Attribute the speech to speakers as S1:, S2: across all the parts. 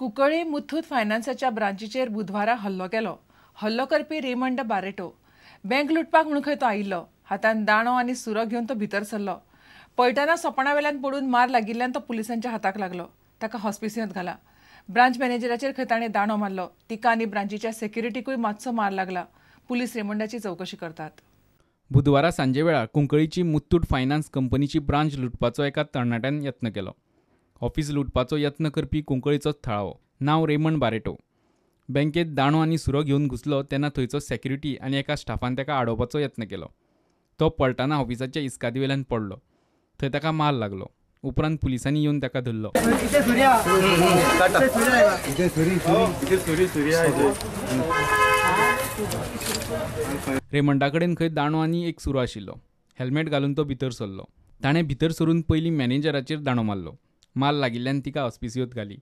S1: कुंकळ्ळी मुथूट फायनान्साच्या ब्रांचीचेर बुधवारा हल्लो केलो. हल्लो करपी रेमंड बारेटो बँक लुटपाक म्हणून खंय तो आयिल्लो. हातान दाणो आनी सुरो घेवन तो भितर सरलो. पळटना सोपणा वेल्यान पडून मार लागिल्ल्यान तो पुलिसांच्या हाताक लागलो. ताका हॉस्पिसियांत घाला. ब्रांच मॅनेजराचेर खंय ताणें दाणो मारलो. तिका आनी ब्रांचीच्या सेक्युरिटीकूय मातसो मार लागला. पुलीस रेमंडाची चवकशी करतात.
S2: बुधवारा सांजे वेळार कुंकळीची मुथूट फायनान्स कंपनीची ब्रांच लुटपाचो एका तरणाट्यान यत्न केलो. ऑफिस लुटपाचो यत्न करपी कुंकळीचोच थळावो, नांव रेमंड बारेटो. बँकेत दाणो आनी सुरो घेवन घुसलो तेन्ना थंयचो सेक्युरिटी आनी एका स्टाफान ताका आडोवपाचो यत्न केलो. तो पळटना ऑफिसाच्या इस्कादी वेल्यान पडलो. थंय ताका मार लागलो. उपरांत पुलिसांनी येवन ताका धरलो. रेमंडा कडेन खंय दाणो आनी एक सुरो आशिल्लो. हेल्मेट घालून तो भितर सरलो. ताणें भितर सरून पयलीं मॅनेजराचेर दाणो मारलो. मार लागिल्ल्यान तिका हॉस्पिसियोत घाली.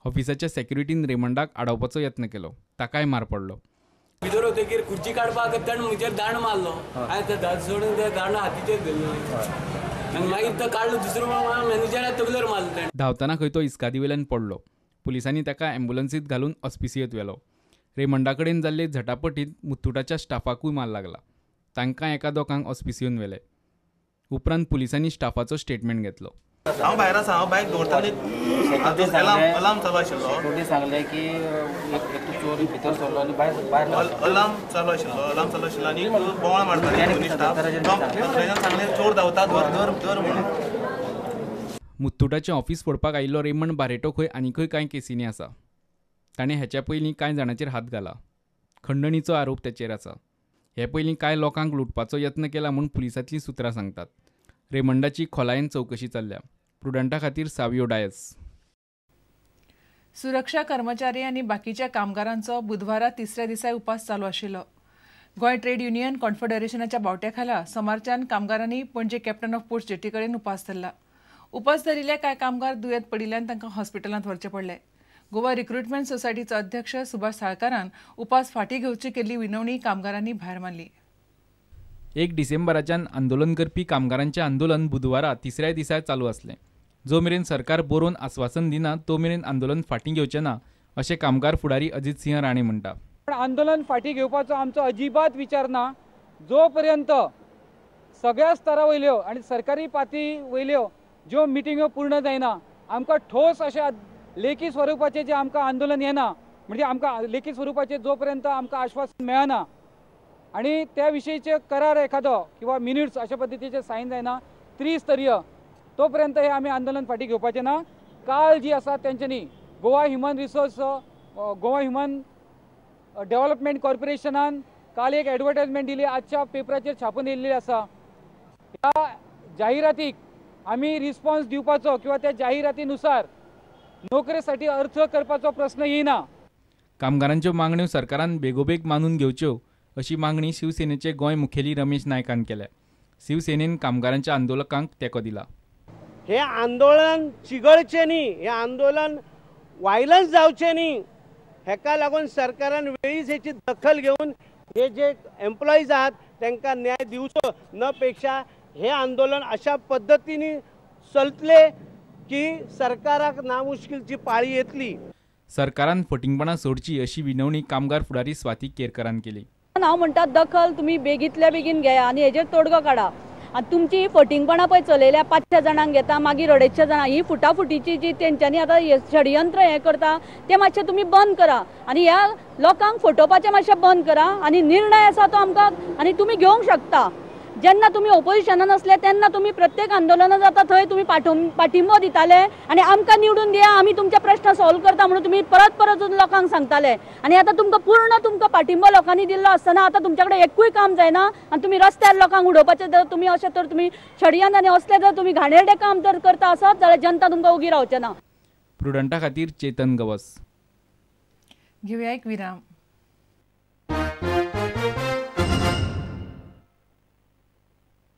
S2: ऑफिसाच्या सेक्युरिटीन रेमंडाक आडोवपाचो यत्न केलो. ताकाय मार पडलो.
S3: भितर वतकीर खुर्ची काडपाक ताणें म्हजेर दांड मारलो. हांवें ते दांड सोडून ते दांड हातीचेर धरलो आनी मागीर तो काडलो दुसरो मॅनेजराक तकलेर मारलो ताणें.
S2: धांवतना खंय तो इस्कादी वेल्यान पडलो. पुलिसांनी ताका ॲम्ब्युलन्सीत घालून हॉस्पिसियोत व्हेलो. रेमंडा कडेन जाल्ले झटापटीत मुथूटाच्या स्टाफाकूय मार लागला. तांकां एका दोगांक हॉस्पिसियोन व्हेले. उपरांत पुलिसांनी स्टाफाचो स्टेटमेंट घेतलो.
S4: हांव भायर आसा, हांव बायक दवरताले, अलार्म चालू आशिल्लो.
S5: सांगलें की एक चोर भितर सरलो आनी भायर
S4: अलार्म चालू आशिल्लो, अलार्म चालू आशिल्लो आनी बोवाळ मारताले. स्टाफ सांगलें चोर धांवता, धर धर धर म्हणून.
S2: मुथूटाचें ऑफिस फोडपाक आयिल्लो रेमंड बारेटो खंय आनीकय कांय केसींनी आसा. ताणें हेच्या पयलीं कांय जाणांचेर हात घाला. खंडणीचो आरोप ताचेर आसा. हे पयलीं कांय लोकांक लुटपाचो यत्न केला म्हूण पुलिसांतलीं सुत्रां सांगतात. रेमंडाची खोलायेन चवकशी चल्ल्या. प्रुडंटा खातीर सावियो डायस.
S1: सुरक्षा कर्मचारी आनी बाकीच्या कामगारांचो बुधवारा तिसऱ्या दिसाय उपास चालू आशिल्लो. गोंय ट्रेड युनियन कॉन्फेडरेशनाच्या बावट्या खाला सोमारच्यान कामगारांनी Panaji captain of ports jetty कडेन उपास धरला. उपास धरिल्ले कांय कामगार दुयेंत पडिल्ल्यान तांकां हॉस्पिटलांत व्हरचे पडले. गोवा रिक्रुटमेंट सोसायटीचो अध्यक्ष सुभाष साळकारान उपास फाटीं घेवची केल्ली विनवणी कामगारांनी भायर मारली.
S2: 1 डिसेंबराच्यान आंदोलन करपी कामगारांचें आंदोलन बुधवारा तिसऱ्या दिसा चालू आसलें. जो मेरेन सरकार बरोवन आस्वासन दिना तो मेरेन आंदोलन फाटीं घेवचें ना अशें कामगार फुडारी अजित सिंह राणे म्हणटा.
S6: आंदोलन फाटीं घेवपाचो आमचो अजिबात विचार ना. जो पर्यंत सगळ्या स्तरा वयल्यो आनी सरकारी पाती वयल्यो ज्यो मिटिंग्यो पूर्ण जायना, आमकां ठोस अशें लेखी स्वरुपाचें जें आमकां आंदोलन येना, म्हणजे आमकां लेखी स्वरुपाचें जो पर्यंत आमकां आश्वासन मेळना आनी त्या विशयीचे करार एखादो किंवा मिनिट्स अशा पद्दतीचे सायन जायना त्रिस्तरीय, तो पर्यंत हे आमी आंदोलन फाटीं घेवपाचें ना. काल जी आसा तेंच्यांनी Goa human resource Goa human development कॉर्पोरेशनान काल एक एडवर्टायजमेंट दिली, आजच्या पेपराचेर छापून येयल्ली आसा. ह्या जाहिरातीक आमी रिस्पॉन्स दिवपाचो किंवा त्या जाहिरातीनुसार नोकरेसाठी अर्ज करपाचो प्रश्न येना.
S2: कामगारांच्यो मागण्यो सरकारान बेगोबेग मानून घेवच्यो अशी मागणी शिवसेनेचे गोंय मुखेली रमेश नायकान केल्या. शिवसेनेन कामगारांच्या आंदोलकांक तेंको दिला.
S7: हे आंदोलन चिगळचें न्ही, हे आंदोलन वायलन्स जावचें न्ही, हेका लागून सरकारान वेळीच हेची दखल घेवन हे जे एम्प्लॉईज आहात तांकां न्याय दिवचो न पेक्षा हे आंदोलन अशा पद्दतीन चलतले की सरकाराक नामुश्किलची पाळी येतली.
S2: सरकारान फटिंगपणा सोडची अशी विनवणी कामगार फुडारी स्वाती केरकरान केली.
S8: हांव म्हणटा दखल तुमी बेगींतल्या बेगीन घेया आनी हेजेर तोडगो काडा. आनी तुमची ही फटिंगपणां पळय चलयल्या, 500 जाणांक घेता मागीर 250 जाणां, ही फुटाफुटीची जी तेंच्यांनी आतां षडयंत्र हें करता तें मातशें तुमी बंद करा आनी ह्या लोकांक फटोवपाचें मातशें बंद करा आनी निर्णय आसा तो आमकां आनी तुमी घेवंक शकता. जेन्ना तुमी ओपोजिशनान आसले तेन्ना तुमी प्रत्येक आंदोलनां जाता थंय तुमी पाठिंबो दिताले आनी आमकां निवडून दिया, आमी तुमचे प्रश्न सॉल्व करता म्हणून तुमी परत परत लोकांक सांगताले. आनी आतां तुमकां पूर्ण तुमकां पाठिंबो लोकांनी दिल्लो आसतना आतां तुमच्या कडेन एकूय काम जायना आनी तुमी रस्त्यार लोकांक उडोवपाचें जर तुमी अशें तर तुमी षडयंत्र आनी असलें जर तुमी घाणेरडें काम जर करता आसत जाल्यार जनता तुमकां ओगी रावचे ना.
S2: प्रुडंटा खातीर चेतन गवस.
S1: घेवया एक विराम.